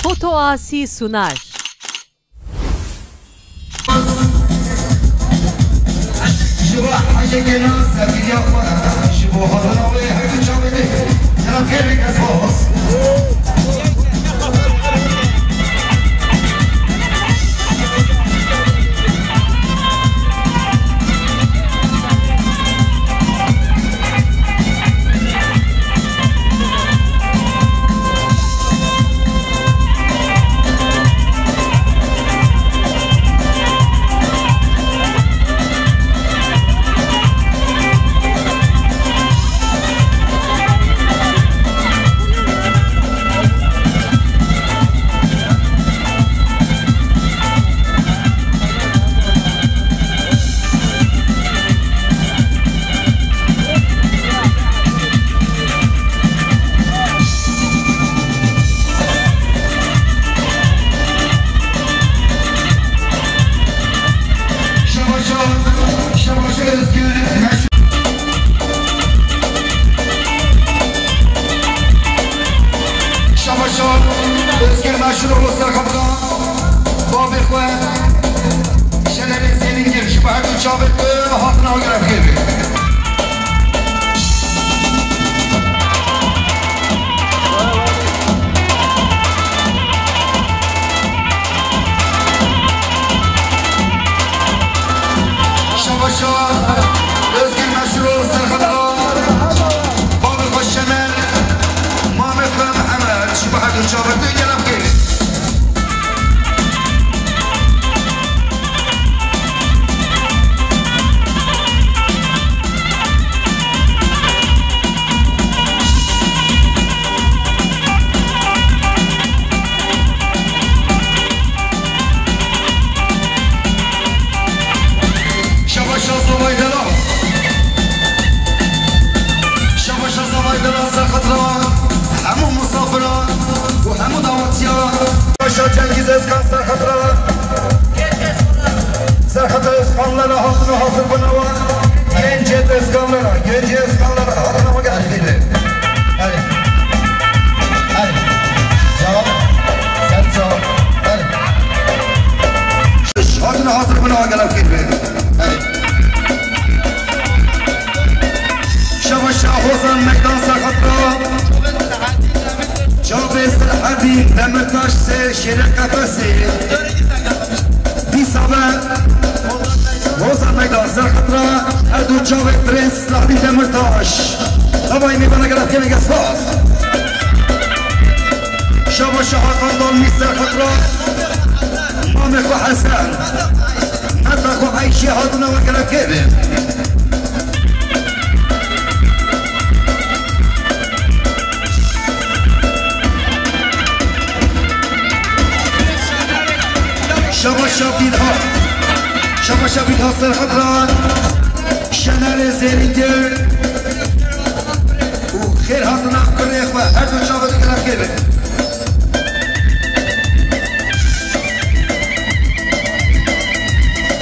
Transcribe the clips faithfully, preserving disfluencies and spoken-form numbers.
Otoasî Sunar. Ji bo hejekê na sevgîriya xwe, ji bo hatina wê her du çavê dê. Cenab Xêr bike, spas. Şabaşa, Şabaşa Özgür, meşhur. Şabaşa Özgür, meşhur oğlu Serhat'a. Bavê xwe, Şenerê Zênîngir ji bo her du çavê xwe hatina agirê xêr be. Şabaşa Özgür Meşhur Serhat'a, bavê xwe Şener, mamê xwe Mihemed, ji bo her du çavê xwe gelek xêr. Şabaşa Zavay Delal. Şabaşa Zavay Delal ser xatira hemû misafiran û hemû dawetiyan. Şabaşa Cengiz Özkan ser xatira. Ser xatira Özkanlara hatina hazir bûna we. Gencê Özkanlara, gencê Özkanlara hatina we gelek xêr be. Erê. Erê. Cevap. Ser cevap. Erê. Hatina hazir bûna we gelek xêr be. Erê. Şabaşa Hozan Meydan ser xatira. Çavê Serhedî Demirtaş sê şêrê qefesê. Dîsa be Hozan Meydan ser xatira her du çavê Prens Serhedî Demirtaş. Tavayê mêvana gelek xêr be, spas. Şabaşa Hakan Dalmî ser xatira mamê xwe Hesen. Meta xwe Eyşê hatina we gelek xêr be. Şabaşa Bîlha. Şabaşa Bîlha ser xatira Şenerê Zêrîngir. Û xêr hatina kurê xwe, her du çavê xwe gelek xêr be.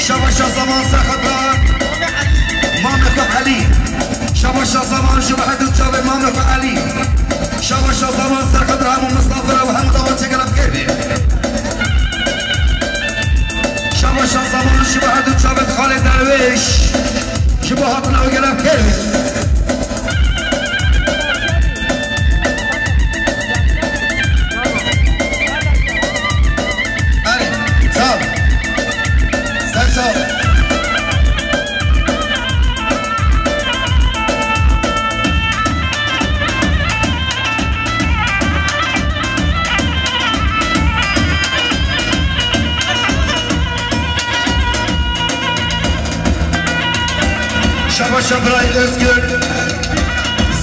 Şabaşa Zaman ser xatira mamê xwe Elî. Şabaşa Zaman ji bo her du çavê mamê xwe Elî. Şabaşa Zaman ser xatira hemû misafira û hemû dawetê gelek xêr be. Şabaşa Zaman ji bo her du çavê Xalê Derwêş. Ji bo hatina we gelek xêr be. Erê, sağ ol. Ser sağ ol. Şabaşa Biray Özgür,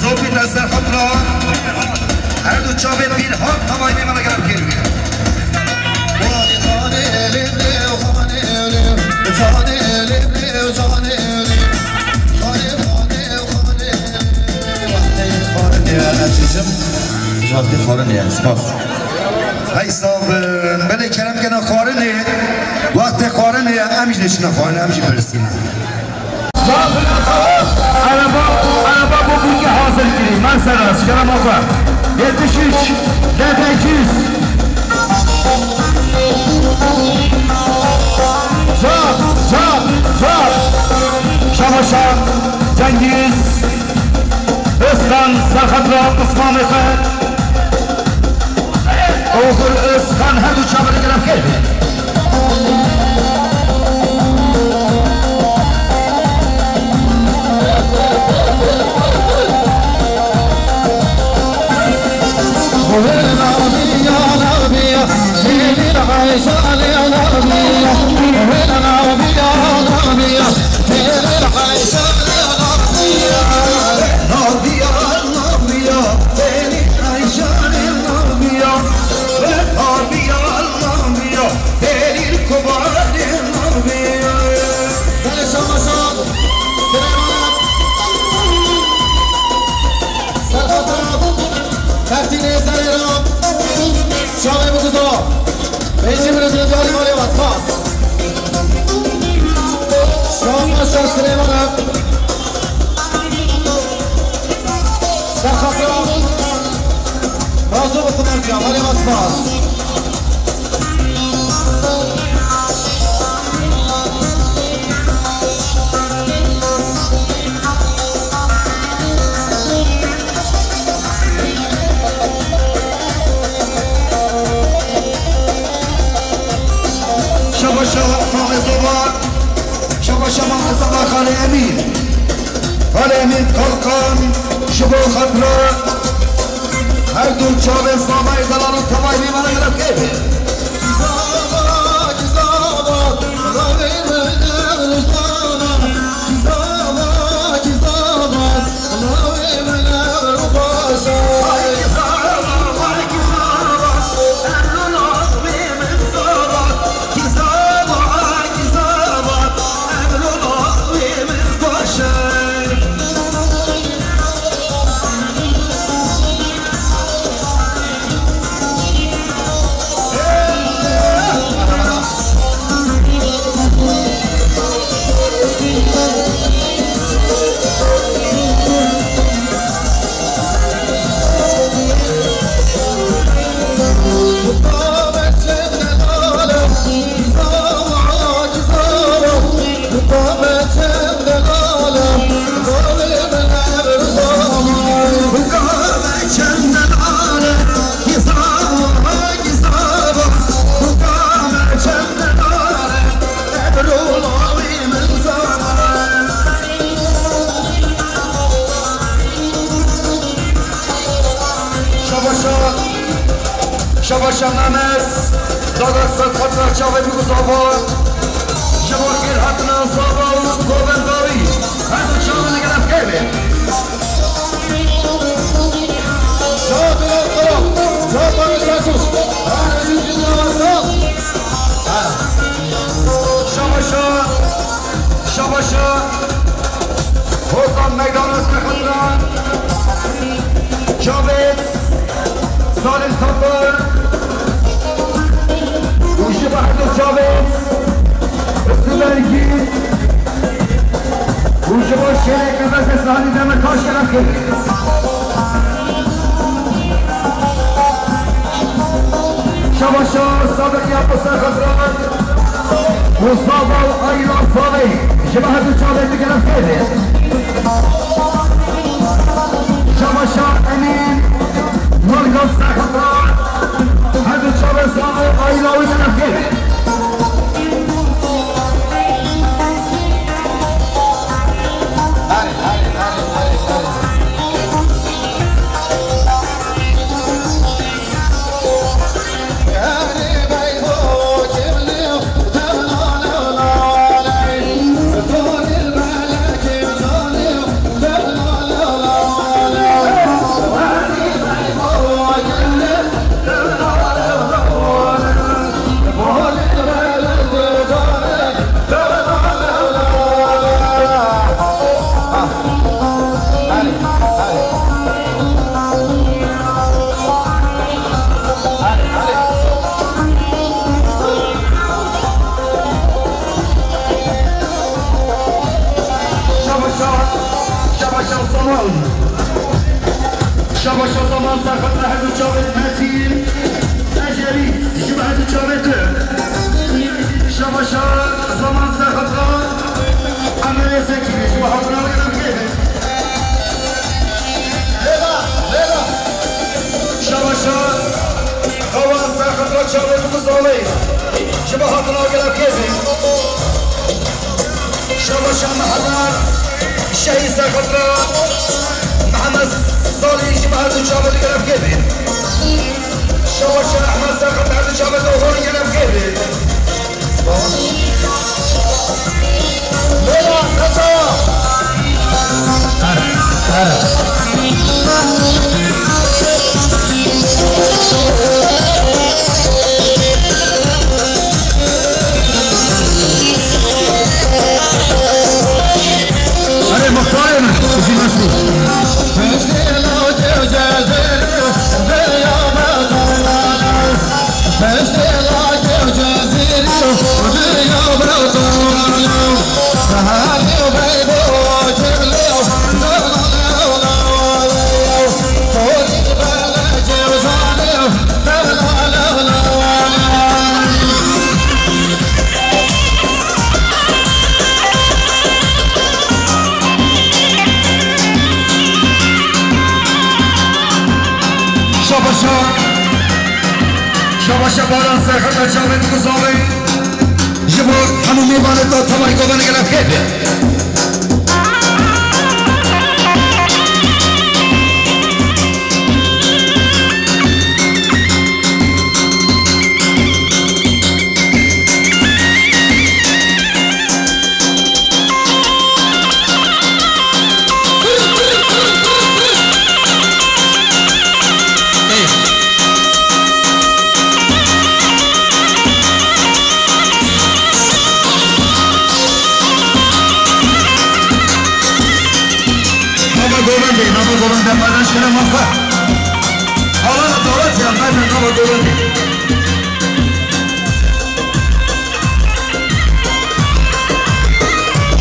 Zopî te ser xwe bira. Her du çavên Bîlha tavayê mêvana gelek xêr be. Vay xanê lê lê, xanê lê, xanê lê lê, xanê lê. Xanê, xanê, xanê. Wextê xwarinê ye, ezîzim. Wextê xwarinê ye, spas. Hey, sax bin. Belê kerem kene xwarinê. Wextê xwarinê ye, em jî dê çine xwarinê, em jî pirsîne. Araba, araba bo bûke hazir kirî. Mercedes, kerema xwe. Yetmiş üç, D T iki yüz. Cengiz Özkan, serxet ra Osman Mehmet. Oğur Özkan, her du çavê li gerevkê be. Belê şabaşa Silêman. Serxatira Mertînê Zerê ra çavê biguza. Bêjî min û diyarî malê we spas. Şabaşa Silêman. Serxatira Razo bi Kumerciya, malê we spas. Şabaşa Mamê Zava, şabaşa Mamê Zava Xalê Emîn. Xalê Emîn Kalkan, ji bo xatira her du çavên Zavayê delal û tevayê vî mala gelek kê be. Şabaşa, şabaşa Memes, dada Serxatira çavê biguza Zava, ji bo kêr hatina Zava û govenda wî, her du çavê li gelek kê be. Şabaşa, şabaşa. Hozan meydana serxatira Cavêt Salim Tapar û ji bo her du Cavêt Sibergî û ji bo şêreke Bezê Salî Demirtaş gelek kê be. Şabaşa Sabiq ya serxatira û Zava û Ayla Zavê ji bo her du çavê digere fêrê. Şabaşa Emîn Nurgul serxatira her du çavê Zava û Ayla wî digere fêrê. Şabaşa, şabaşa Zaman. Şabaşa Zaman serxatira her du çavê Metin Ecerî, ji bo her du çavê tu. Şabaşa Zaman serxatira Emre Zekî, ji bo her du Zalê, ji bo hatina gelekê be. Şabaşa Mihemed Şehîd Serxetro, Mihemed Zalê ji bo her du çavê gelekê be. Şabaşa Ehmed Serxet her du çavê de hol gelekê be. Leyla, Neta! Erê, muxtarê min, bijî mesrûr. Şabaşa, şabaşa Baran Serxeta çavên Guzavê. Ji bo hemû mêvanê te tevay govên gelek kê be. Nava govendê, nava govendê, paylaşkere mafka. Alana dawet ya, nava govendê.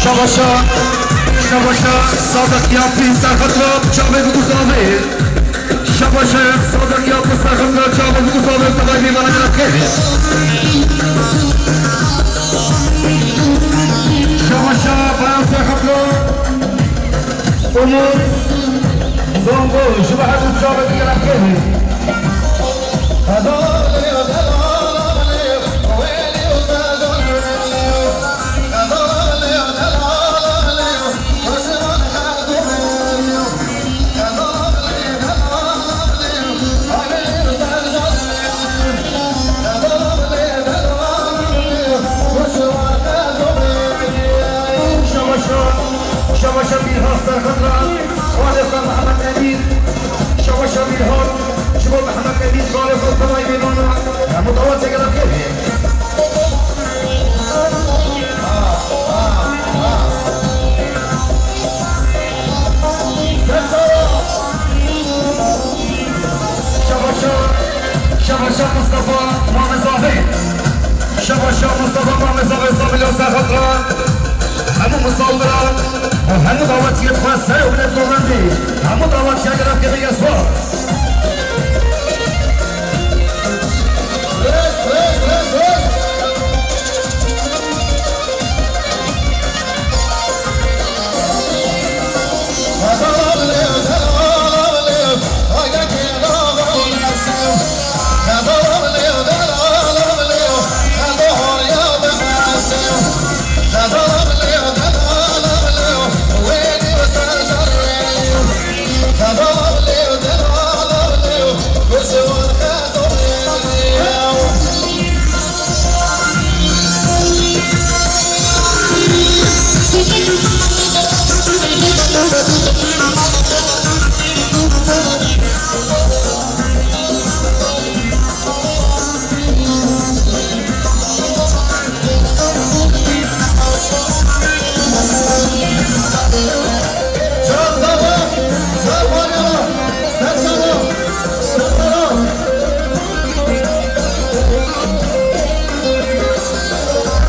Şabaşa, şabaşa, Sadık Yapın Serhat Rab, çavê bi Guzavê. Şabaşa, Sadık Yapın Serhat Rab, çavê bi Guzavê, tevay mêvanê gelek kê be. Şabaşa, Baran Serhat Rab, Umut, Zongo, ji bo her du çavê gelek kê be. Şabaşa, şabaşa Mîrhan Serxet re, xalê xwe Mihemed Emîn. Şabaşa Mîrhan, ji bo Mihemed Emîn, xalê xwe, tevay mêvana. Hemû dawetê gelek kê be. Şabaşa, şabaşa Mustafa Mamezavê. Şabaşa Mustafa Mamezavê, Samîla Serxet re. Hemû misafiran û hemû dawetiyê xwe ser û milê govendê. Hemû dawetiya gelek kê be, yeswa.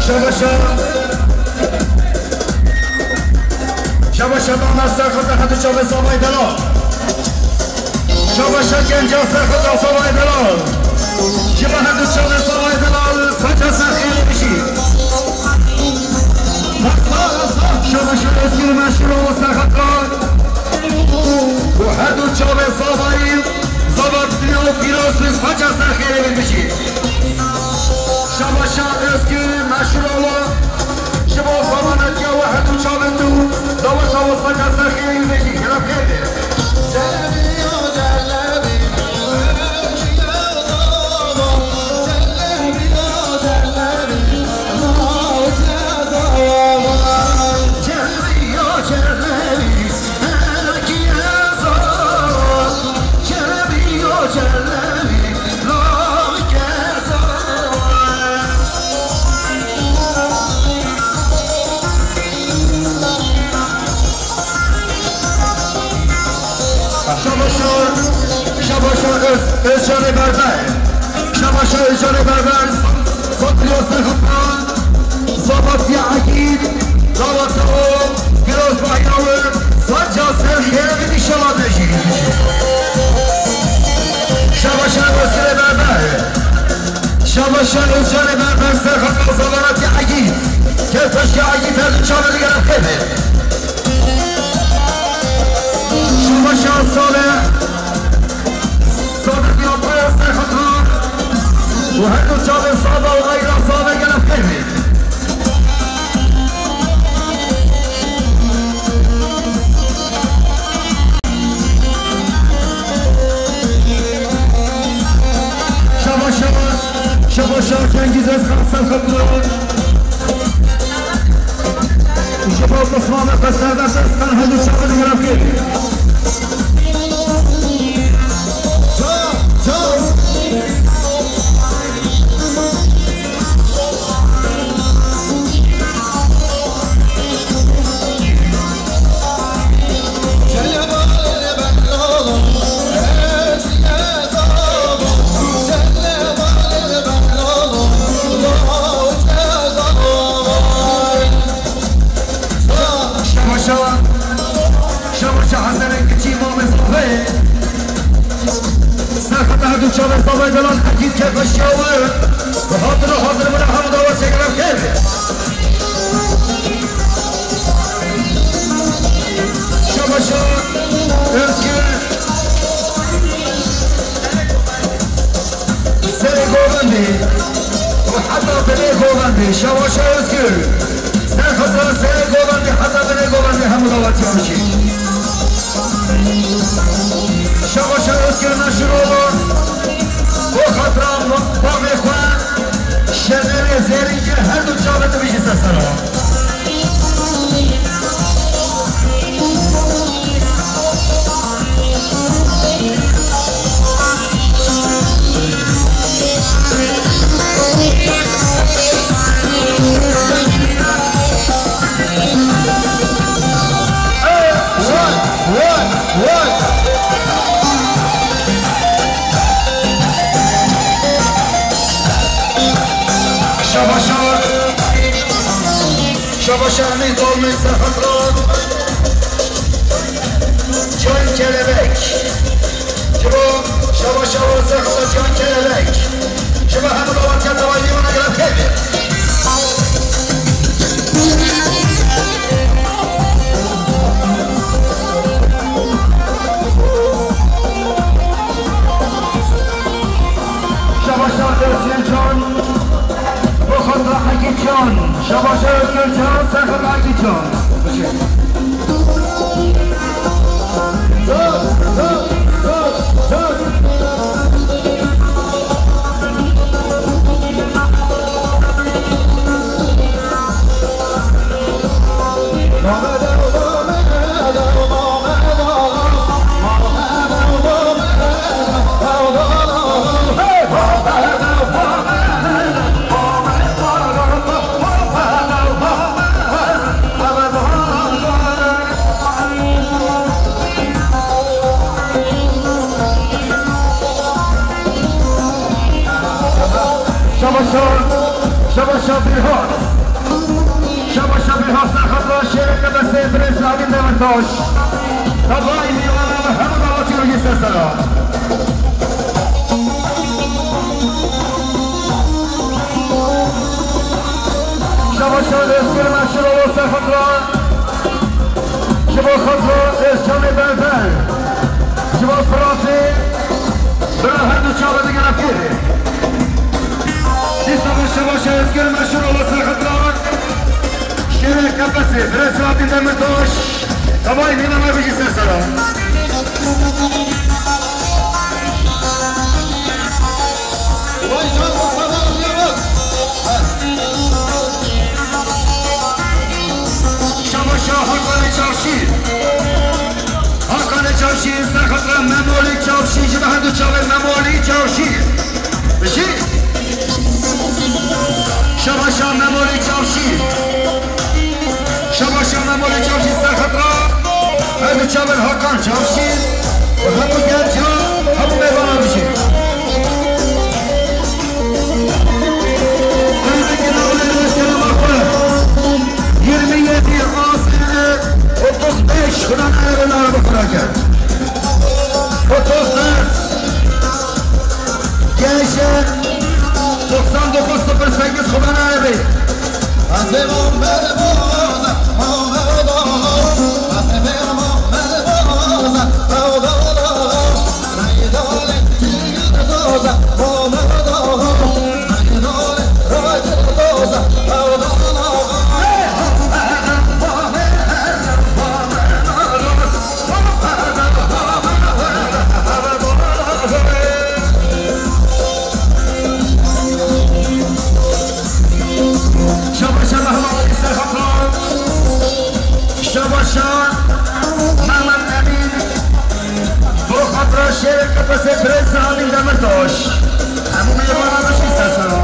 Şabaşa. Şabaşa Mehmet Serxet, her du çavê Zavayê Delal. Şabaşa Genca Serxet, Zavayê Delal. Ji bo her du çavê Zavayê Delal, saça ser xêrê bijî. Şabaşa Eskîr Meşhur Serxet. Û her du çavê Zavayê, Zava dinya û pîroz bî, saça ser xêrê bijî. Canê Berber. Şabaşa Özcanê Berber. Satriya Serhatan. Zavatiya Egîd. Davata o. Biraz bayrağı. Saca ser xêrevin inşallah bejî. Şabaşa Özcanê Berber. Şabaşa Özcanê Berber Serhatan Zavaratiya Egîd. Kevpeşiya Egîd her du çavê digere xêrê. Şabaşa Salih. Sadık yapmaya Serhatan. Bu her çağın sağda olayla sağda gelen Fehmi. Şabaş şabaş, şabaş şabaş Cengiz Özkan Serhatan. Ji bo pismama xwe serdest kan hildû çaxê digirem kê. Şabaşa, şabaşa Hesenê kiçî mamê Zafê. Serheta her du çavê Zafê Delal Hekîm Kevpeşiya we. Bi hatira hazir bûne hemû dawa çêkirin xêr. Şabaşa Özgür. Serê govendê û heta binê govendê, Şabaşa Özgür. Ser xatira serê govendê heta binê govendê hemû dawetiyan jî. Şabaşa Özgür Neşiroğlu. Bo xatira bavê xwe, şenerê zêrîn kir, her du çavê dibijî ser sera. Şabaşa, şabaşa Emîr Dolmê Serhatra. Can Kelebek. Ji bo şabaşa we Serhatra Can Kelebek. Ji bo hemû dawetiya tevayî wana gere pê be. Şabaşa Özgür Can, bo xatira Hekî Can. Şabaşa Özgür Can, ser xatira Hekî Can. Şabaşa, şabaşa Birhat. Şabaşa Birhat, ser xatira şêrê Qebesê, Birêz Ladîn Demirtaş. Tevayî mîvana me hemû dawetî û yî ser sera. Şabaşa Özgür Meşhur Oğuz, ser xatira. Ji bo xatira Özcanê Berber. Ji bo Firatê. Bira her du çavê digere fêrê. Dîsa be şabaşa Özgür Meşhur Oğuz, ser xatira. Şêrê Qebesê, Birêz Selahattin Demirtaş. Tevayî mîna me bijî ser sera. Şabaşa Hakanê Çavşî. Hakanê Çavşî, ser xatira Memolî Çavşî, ji bo her du çavê Memolî Çavşî. Bijî. Şabaşa Memolî Çavşî. Şabaşa Memolî Çavşî, ser xatira her du çavên Hakan Çavşî û hemû genca, hemû mêvana bijî. Doksan dokuz sıfır sekiz Xwedana Erebê. Şabaşa Mehmet Serhatlar. Şabaşa Mehmet Emin. Bo xatira şêrê Qefesê Birêz Zanin Demirtaş. Hemû mêvana bişkî ser sera.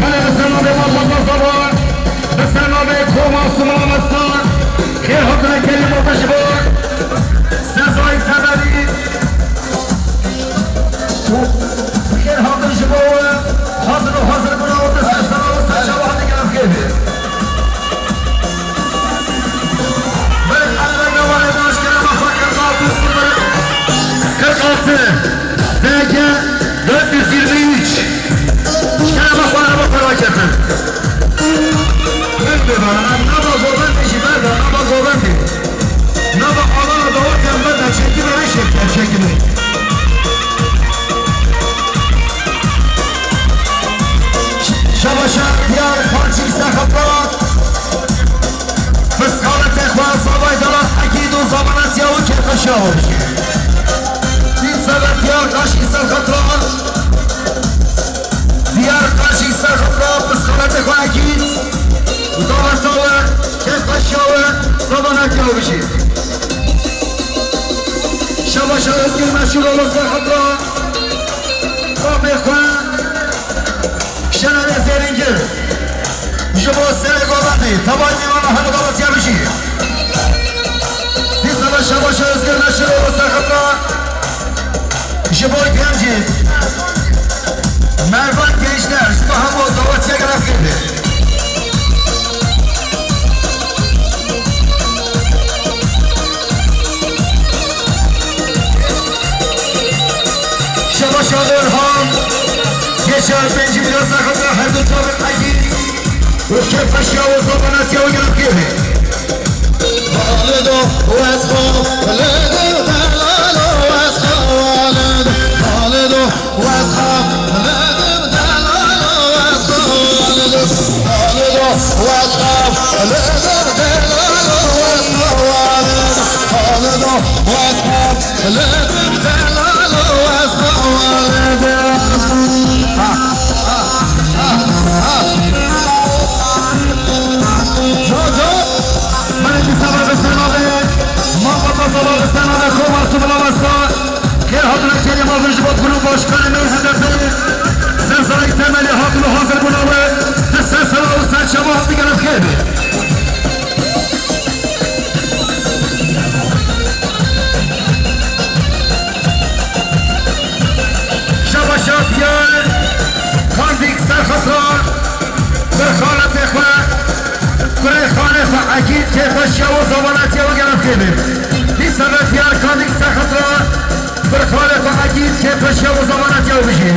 Belê bi ser navê Malbata Zavan, bi ser navê Koma Sumana Mestan, xêr hatine Kerîm Ata ji bo Sezayî Temelî. Xêr hatin ji bo we, hazir û hazir bûna û di ser sera û ser çava hatî germ xêr bê. Belê, Ermeniya Wanê daş kerema xwe kırk altı sıfır kırk altı D G dört yüz yirmi üç. Kerema xwe, ereba xwe raketin. Ber bê bana, nava govendê jî ber de, nava govendê. Nava alana dawetiyan ber de, çekî bere şeker, çekî bere. Şabaşa diyar Xancî Serxeta. Fisxaletê xwe zavay dala ekîd û zamanetiya û kêfeşiya we bijî. Dîsa ve diyar Xancî Serxeta. Diyar Xancî Serxeta, fisxaletê xwe ekîd û daveta we, kêfeşiya we, zamanetiya we bijî. Şabaşa Özgür Meşhur oğlu Serxeta. Babê xwe Şenerê Zêrîngir. Ji bo serê govendê, tevayî mêvana hemû dawetiya bijî. Dîsa ve Şabaşa Özgür Meşhur oğlu Serxeta. Ji bo gencê Mervan Gençler, ji bo hemû dawetiya gerek kirdi. Şabaşa Orhan, geçer pêncî milyon Serxeta her du çavê Egîd û kêfeşiya û zamanetiya wî gerek kirdi. Xalido, wes xo, Xalido, delalo, wes xo, Xalido, Xalido, wes xo, Xalido, delalo, wes xo, Xalido, Xalido, wes xo, Xalido, delalo, wes xo, Xalido, Xalido, wes xo, Xalido, delalo, wes xo, Xalido. Ha, ha, ha, ha. Jojo. Belê dîsa ve bi ser navê Malbata Zavan, bi ser navê Koma Sumana Mestan. Xêr hatine Kerîm Azim ji bo Gurû Başkanê me H D P. Sezayî Temelî hatin û hazir bûna we. Di ser sera û ser çava hatî gerek xêr bê. Şabaşa diyar Xandîk Serxeta. Bi xaletê xwe, kurê xalê xwe Egîd kêfeşiya û zamanetiya wî gerek xêr bê. Dîsa ve diyar Xandîk Serxeta, bi xalê xwe Egîd kêfeşiya û zamanetiya wî bijî.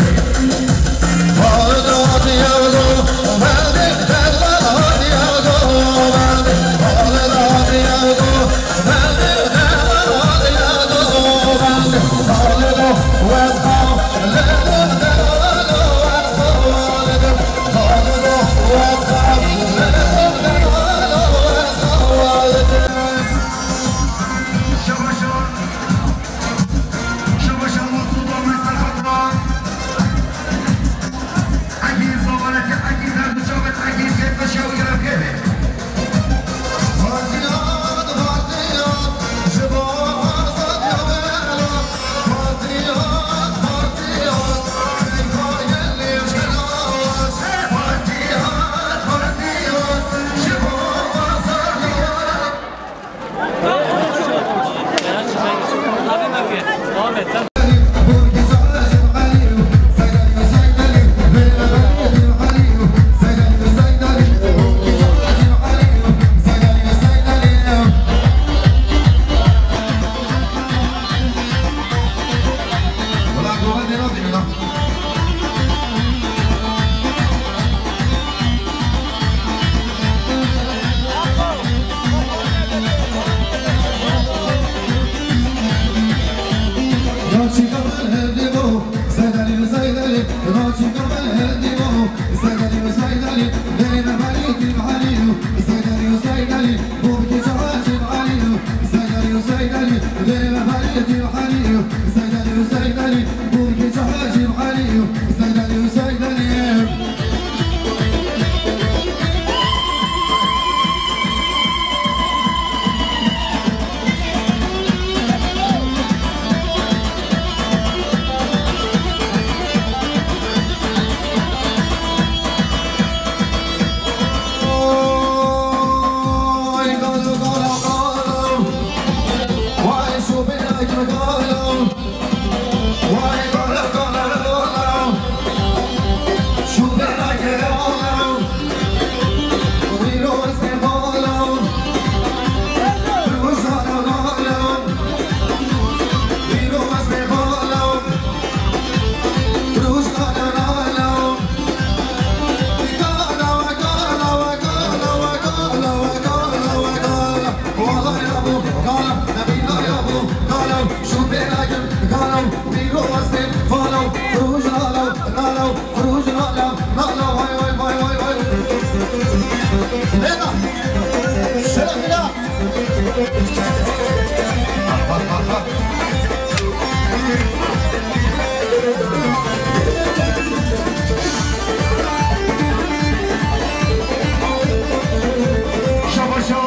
Şabaşa,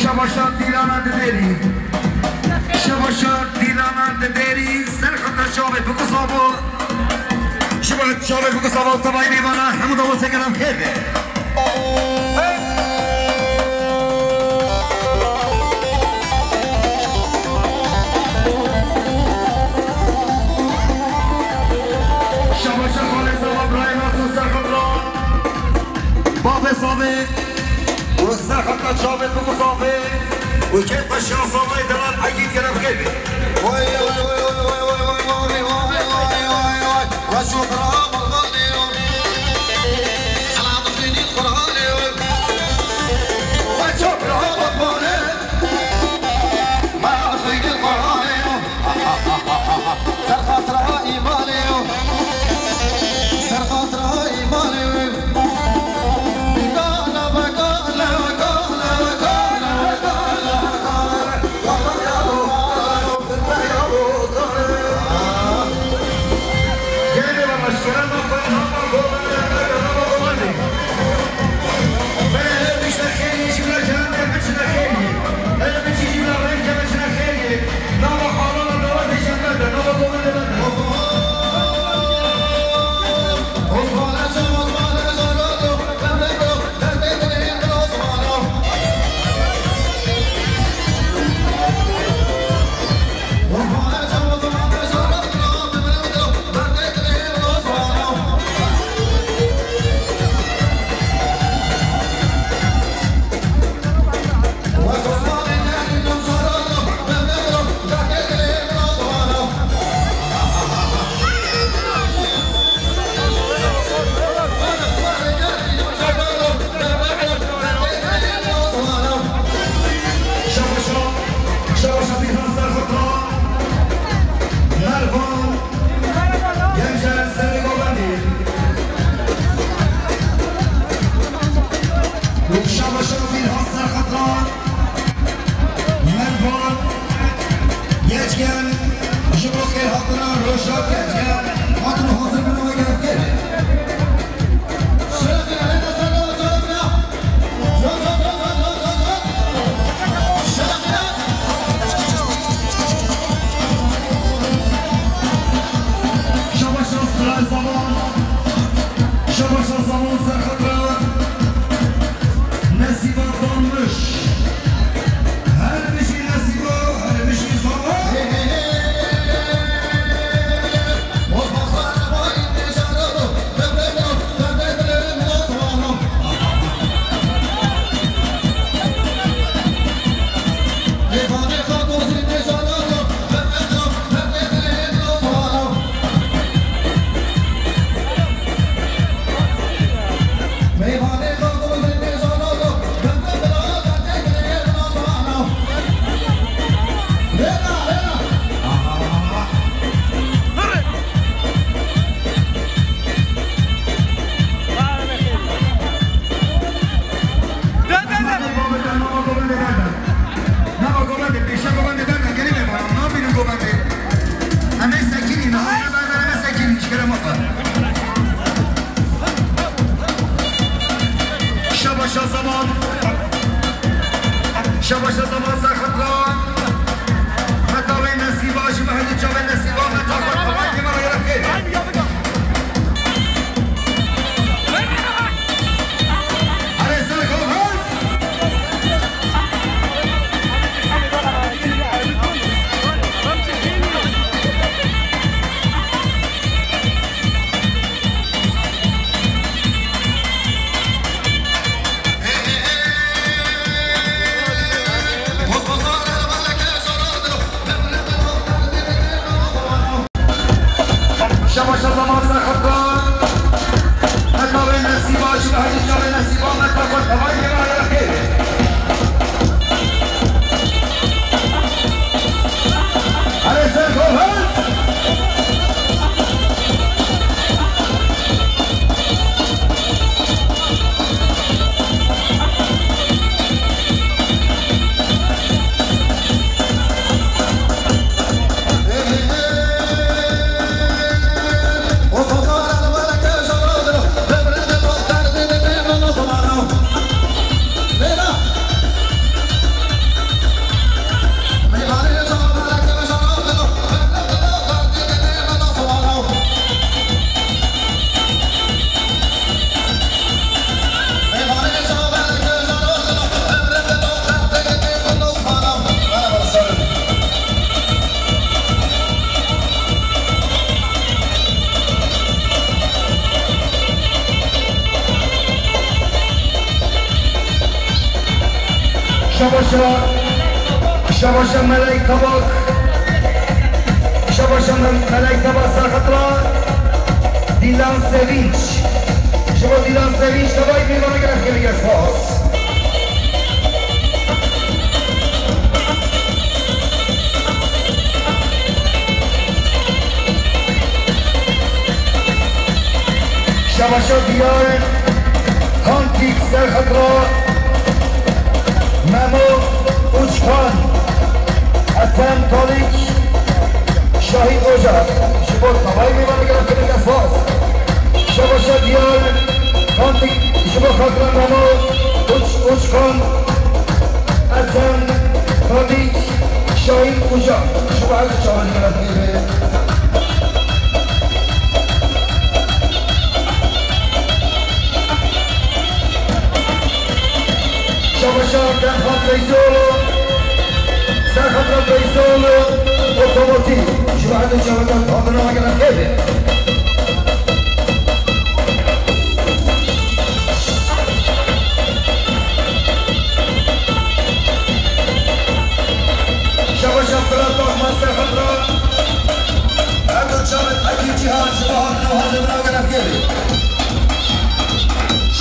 şabaşa dîlana didêrî. Şabaşa dîlana didêrî, ser xeta çavê bikuzabo. Şiba çavê bikuzabo, tevayî mêvana, hemû daweteke nam xêr be. Şabaşa xalê zava birayê nas û ser xeta. Bavê zavê û ser xeta çavê bikuzavê û kê xweşiya zavayê delal Egîd gerem xêr bê. Vay, vay, vay. Weşo bira Qur'anê yo. Ela dixwînî Qur'anê yo. Weşo bira Qur'anê. Ma dixwînî Qur'anê yo. Ser xatira îmanê yo. Ser xatira îmanê yo. Gala be gala, gala be gala, gala be gala. Mervan Geçgen, ji bo xêrhatina roja Geçgen, hatin û hazir bin û germ kir. Şabaş rast, Zaman. Şabaş rast, Zaman, Serhat Rahat. Nesîba Dalmiş. Her bijî Nesîba, her bijî Zaman. Şabaşa zaman. Şabaşa zaman serxitra. Meta wê nesîba ji me hindî çavê nesîba meta xwe xwe kêma re gerek kê. Erê ser xwe hest. Şabaşa zaman serxita. Meta wê nesîba, ji behecî çavê nesîba, meta xwe tevayê kêma re gerek kê. Erê ser xwe hest. Şabaşa, şabaşa Melek Tabak. Şabaşa Me-, Melek Tabak serxitra. Dilan Sevinç. Ji bo Dilan Sevinç tevayî mêvanê gelek gelek spas. Şabaşa Diyar Kantik serxitra. Memo Uçkan, Ethem Talik, Şahin Oca. Ji bo tevayî mêvanê gelek gelek spas. Şabaşa Diyar Kantik ji bo xatira Memo Uç-, Uçkan, Ethem Talik, Şahin Oca. Ji bo her çavan gelek gelek. Şabaşa Ferhat Feyzoğlu, Serhat Feyzoğlu, Otomotiv. Ji bo her du çavan gelek gelek. Şabaşa Fırat Bakmaz serxitra. Her du çavên Ekîb Cîhan ji bo hatin û hazir bûna gelek gelek.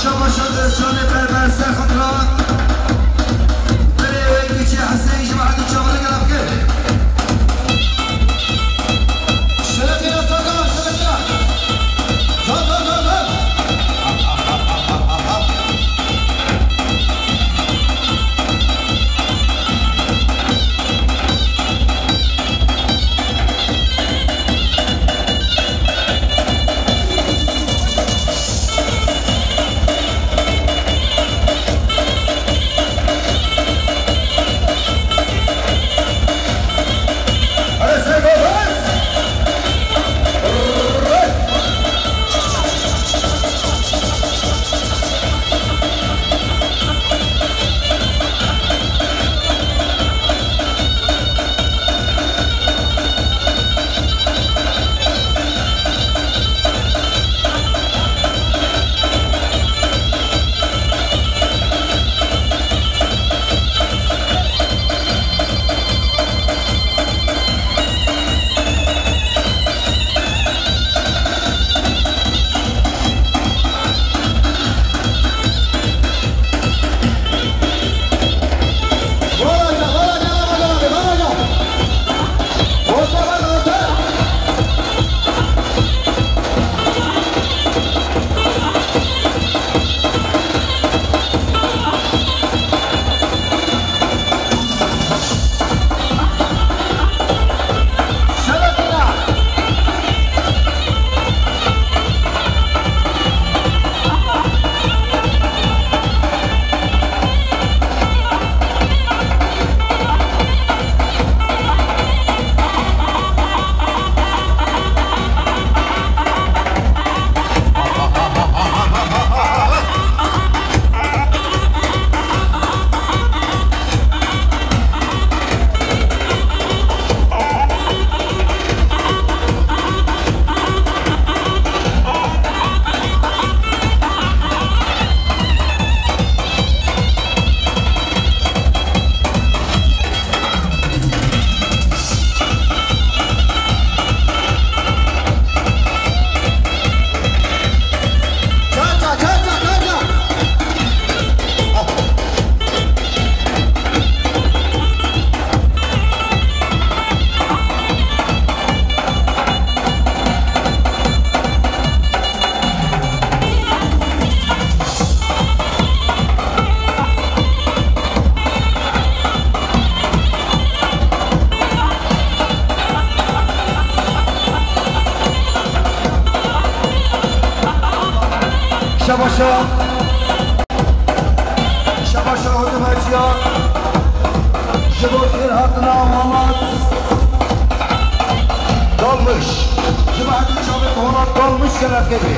Şabaşa Özcanê Berber serxitra. Birê wê Kîçê Hesên ji bo her du çavên gelek gelek. Şerefî Serkan, şerefî. Can, can, can, can. Şebaşa, şebaşa hurdumeciya, ji bo xêr hatina Mamat Dalmiş, ji bo hemî çavê Mamat Dalmiş şerefê bê.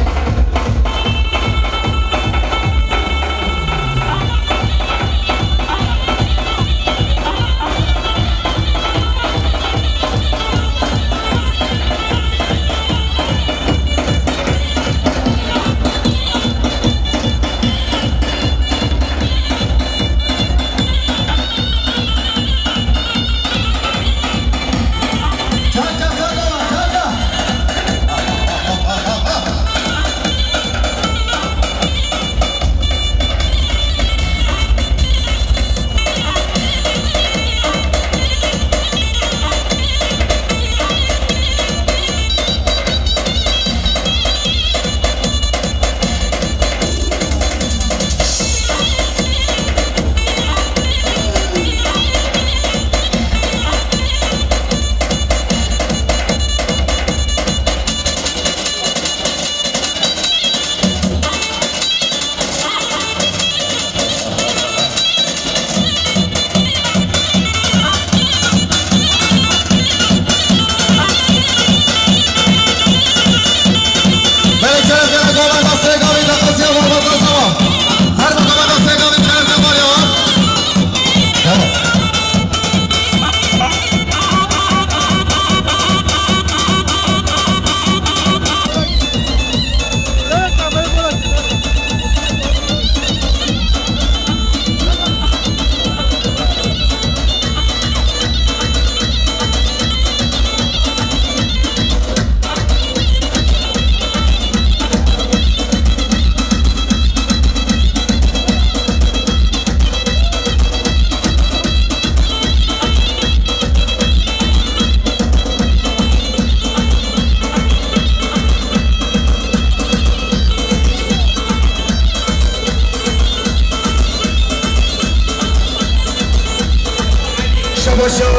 Şebaşa,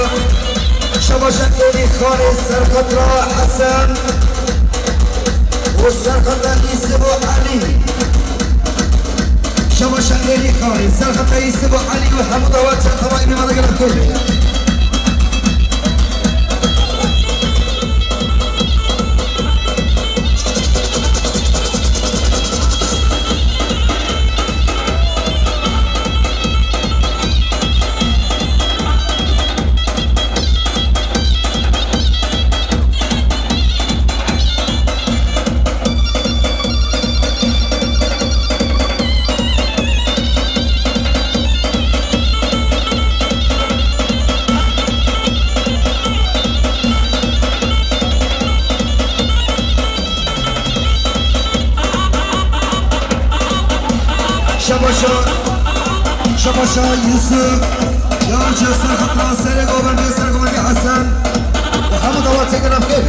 şebaşa Êlî Xanê, serxetra Hesen û serxetra Îsib û Elî. Şebaşa Êlî Xanê, serxetra Îsib û Elî û hemû dawa çaxemayî mêmana gelo kê bê. Şebaşa, şebaşa Yusuf, Yarcı, serxetra Serê Govendê, Serê Govendê Hesen, û hemû dawa çêkirina xêr.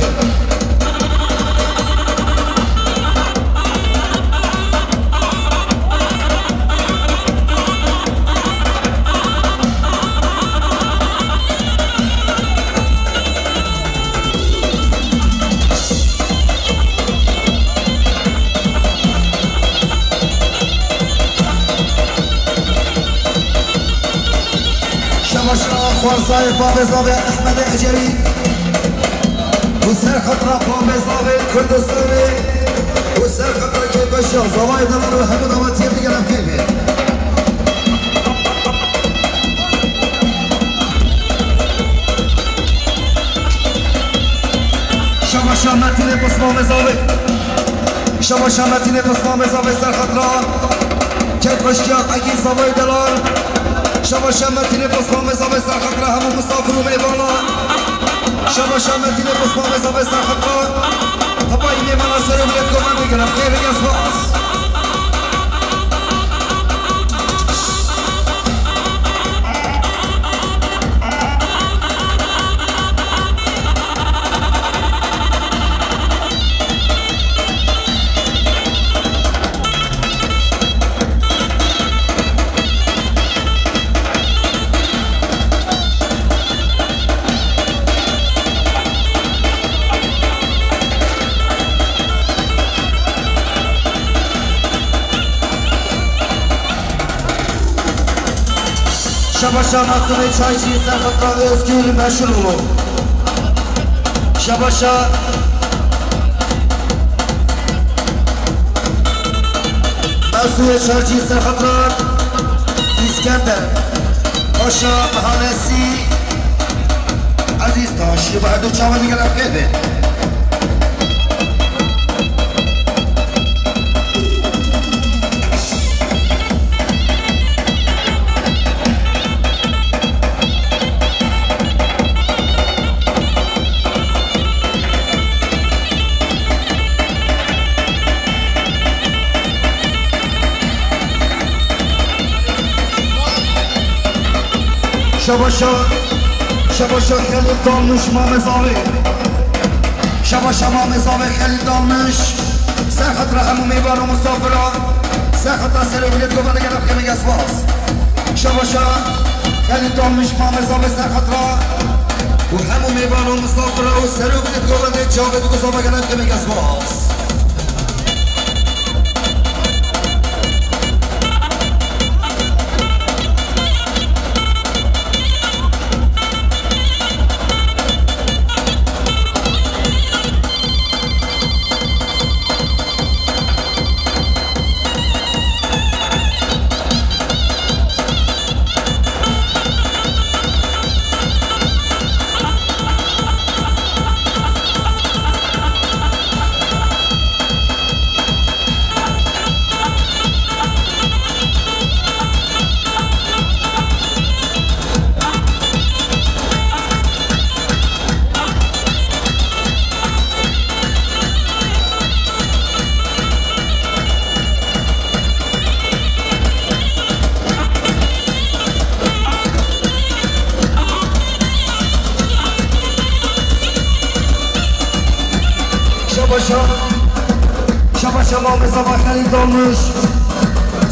Şebaşa xwarzayê Babê Zavê Ehmedê Ecevî û serxetra Babê Zavê Kurdistanê û serxetra kêfxweşiya Zavayê Delal û hemû dawa çêkirina xêr bê. Şebaşa Metînê Pismamê Zavê. Şebaşa Metînê Pismamê Zavê serxetra kêfxweşiya Egîn Zavayê Delal. Şebaşa Metînê Pismamê Zavê serxetra hemû misafir û mêvanan. Şebaşa Metînê Pismamê Zavê serxetra hevayî mêmana serê milêt Govendê gelo xêr bê, spas. Şabaşa Masumê Çaycî Serxetra Özgür Meşhuroğlu. Şabaşa Masumê Çaycî Serxetra İskender. Paşa Mihanesi Ezîz Taş. Ji bo her du çavan digel em xêr bin. Şabaşa, şabaşa Xelîl Dalmiş Mamezavê. Şabaşa Mamezavê Xelîl Dalmiş. Serxetra hemû mêvan û misafira. Serxetra serê millet govende gel em xêr bin spas. Şabaşa Xelîl Dalmiş Mamezavê Serxetra. Û hemû mêvan û misafira û serê millet govende çavê biguzava gel em xêr bin spas. Şabaşa, şabaşa Mamê Zava Xelîl Dalmiş.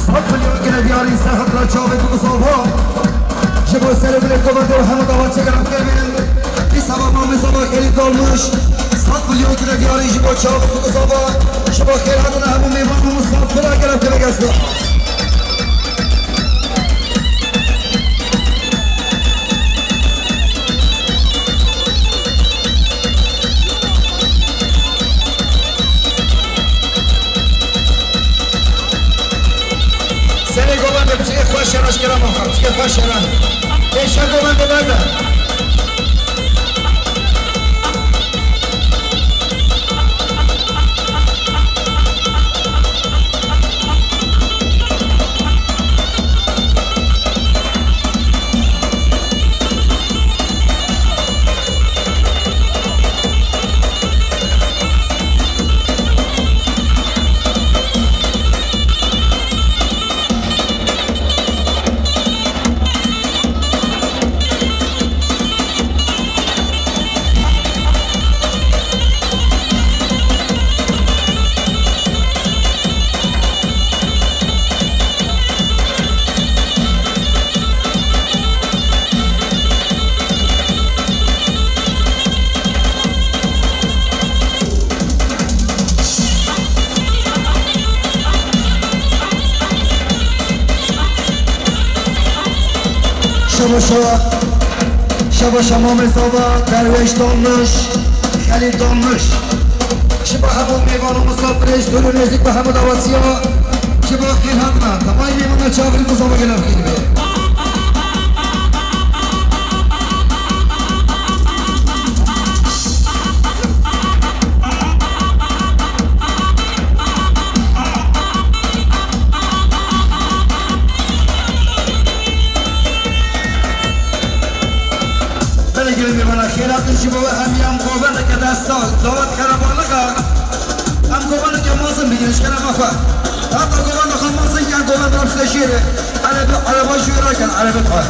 Sed milyon gire diyarî Serxetra çavê biguzava. Ji bo serê milê govende û hemû dawa çêkir em xêr bin. Îsava Mamê Zava Xelîl Dalmiş. Sed milyon gire diyarî ji bo çavê biguzava. Ji bo xêr hatina hemû mêvan û misafira gel em xêr bin spas. Serê govende piçikê xweş e, eşkera mexwe, piçikê xweş e. Pêşe govende berde. Şabaşa, şabaşa Mamê Zava, Derwêş Dalmiş, Xelîl Dalmiş. Ji bo hemû mêvan û misafirê ji dûr û nêzîk bi hemû dawetiya, ji bo xêr hatina, temamê mêvana çavê biguzava gel em xêr bin. Belê gelê mêvana xêr hatin ji bo we hemî em govendeke desta dawet kere baliga. Em govendeke mezin bigrin ji kerema xwe. Heta govenda xwe mezin ken govenda em şine jêre. Erebe, ereba jû rakin, erebe xwe.